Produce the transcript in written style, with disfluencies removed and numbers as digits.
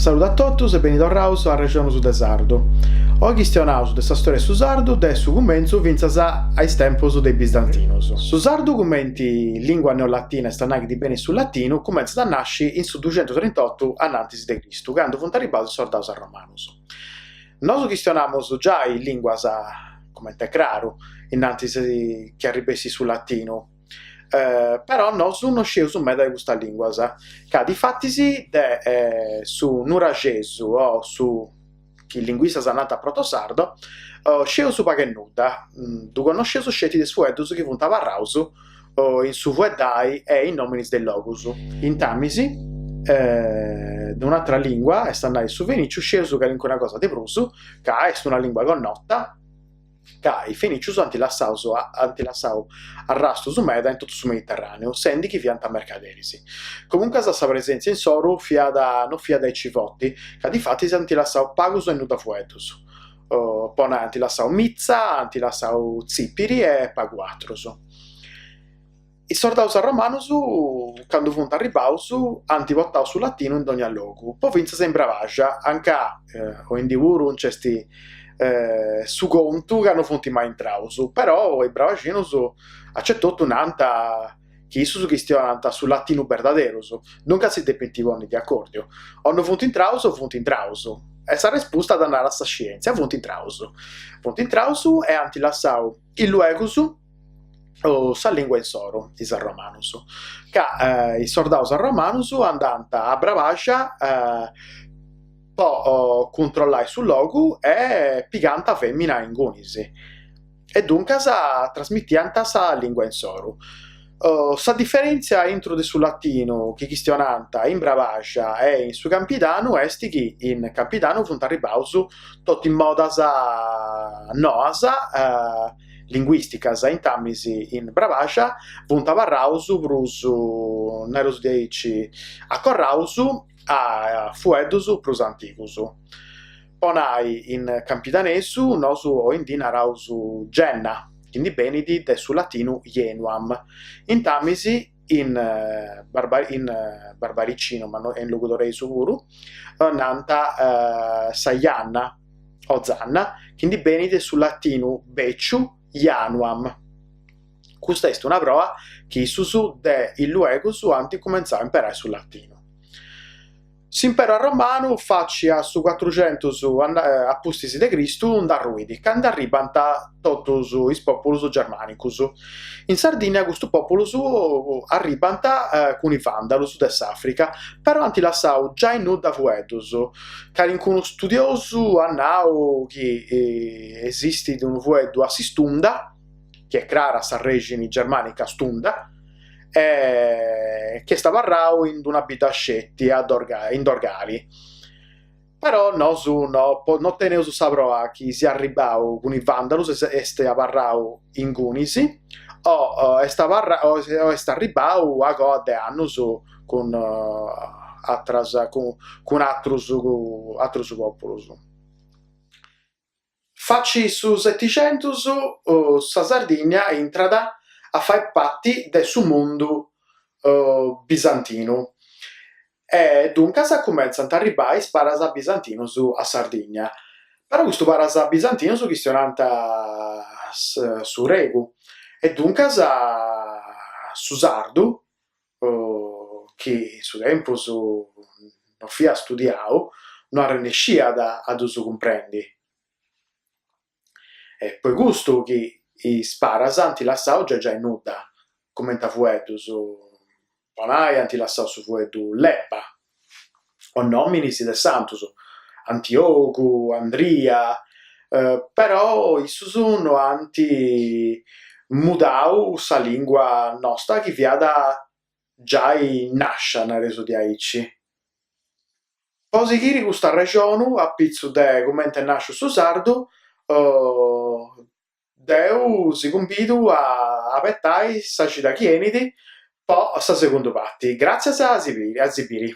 Saludu a totus e beni torraus a Arrexonus de Sardu. Oi chistionaus de sa storia 'e su sardu de su cumentzu fintzas a is tempus de is bizantinus. Su sardu cumenti lingua neolatina, est a nai chi ndi benit su latinu, cumentzat a nasci in su duxentutrintotu anantis de Cristu, candu funt arribbaus is sordaus arromanus. Nosu chistionamus giai linguas, cumenti est craru, innantis chi arribessit su latinu, però nosu no scieus meda de custas linguas, ca difatis de su nuraxesu o su chi is linguistas nant protosardo scieus pagu e nudda, ddu connosceus sceti de is fueddus chi funt abarraus in su fueddai e in nominis de logus. Intamis, de un'atra lingua, est a nai su feniciu, scieus calincuna cosa de prus, ca est una lingua connota, ca is fenicius ant lassau ant lassau arrastus meda in totu su Mediterraneu, sendi chi fiant mercaderis. Comuncas sa presèntzia insoru fiat no fiat aici forti, ca difatis ant lassau pagus e nudda fueddus. Po nai ant lassau mitza, ant lassau tzìpiri e pagu atrus. Is sordaus arromanus, candu funt arribbaus, ant portau su latinu in dogna logu, po fintzas in Brabaxa, anca oindì puru nc'est su contu ca no funt mai intraus, però is brabaxinus acetotu nant chi issus chistionant su latinu berdaderus, duncas si depint ponni de acordiu, o no funt intraus o funt intraus, e sa respusta dda narat sa scientzia, funt intraus. Funt intraus e ant lassau illuegus sa lingua insoru, is arromanus, ca is sordaus arromanus andant a Brabaxa po cuntrollai su logu e pigant femina ingunis e duncas trasmitiant sa lingua insoru. Sa diferentzia intru de su latinu chi chistionant in Brabaxa e in su Campidanu est chi in Campidanu funt arribbaus totu is modas noas linguìsticas, intamis in Brabaxa funt abarraus prus, nareus diaici, acorraus a fueddus prus antigus. Po nai in campidanesu nosu oindì naraus genna, chi ndi benit de su latinu ienuam, intamis in in barbaricinu ma e in logudoresu puru nant sa janna o zanna, chi ndi benit de su latinu beciu ianuam. Custa est una proa chi issus de illuegus ant cumentzau a imperai su latinu. S'imperu arromanu faci a su cuatruxentus a pustis de Cristu nd'arruit candu arribant totus is pòpulus germànicus. In Sardigna custus pòpulus arribant cun is vàndalus de s'Àfrica, però ant lassau giai nudda fueddus. Calincunu studiosu at nau chi esistit unu fueddu a s'istunda, chi est crara s'arrexini germànica stunda, e chi est abarrau in d'una bidda sceti, a in Dorgali. Però nosu no no teneus sa proa chi siat arribbau cun is vandalus e est abarrau ingunis o est abarrau o est arribbau a coa de annus cun atras cun atrus atrus populus. Faci su Setixentus sa Sardigna intrat a fai parti de su mundu bizantinu e duncas cumentzant a arribbai is paras bizantinus a Sardigna. Però custus paras bizantinus chistionant su gregu e duncas su sardu chi in su tempus no fiat studiau, no arrennesciat a ddus cumprendi. E po custu chi is paras ant lassau giai giai nudda, cumenti a fueddus, po nai ant lassau su fueddu lepa, o nominis de santus, Antiogu, Andria, però issus no ant mudau sa lingua nosta chi fiat giai nàscia, nareus diaici. Po sighiri custu arrexonu a pitzu de cumenti est nàsciu su sardu, deu si cumbidu a abetai sa cida chi 'enit po sa segundu parti. Gràtzias a si biri.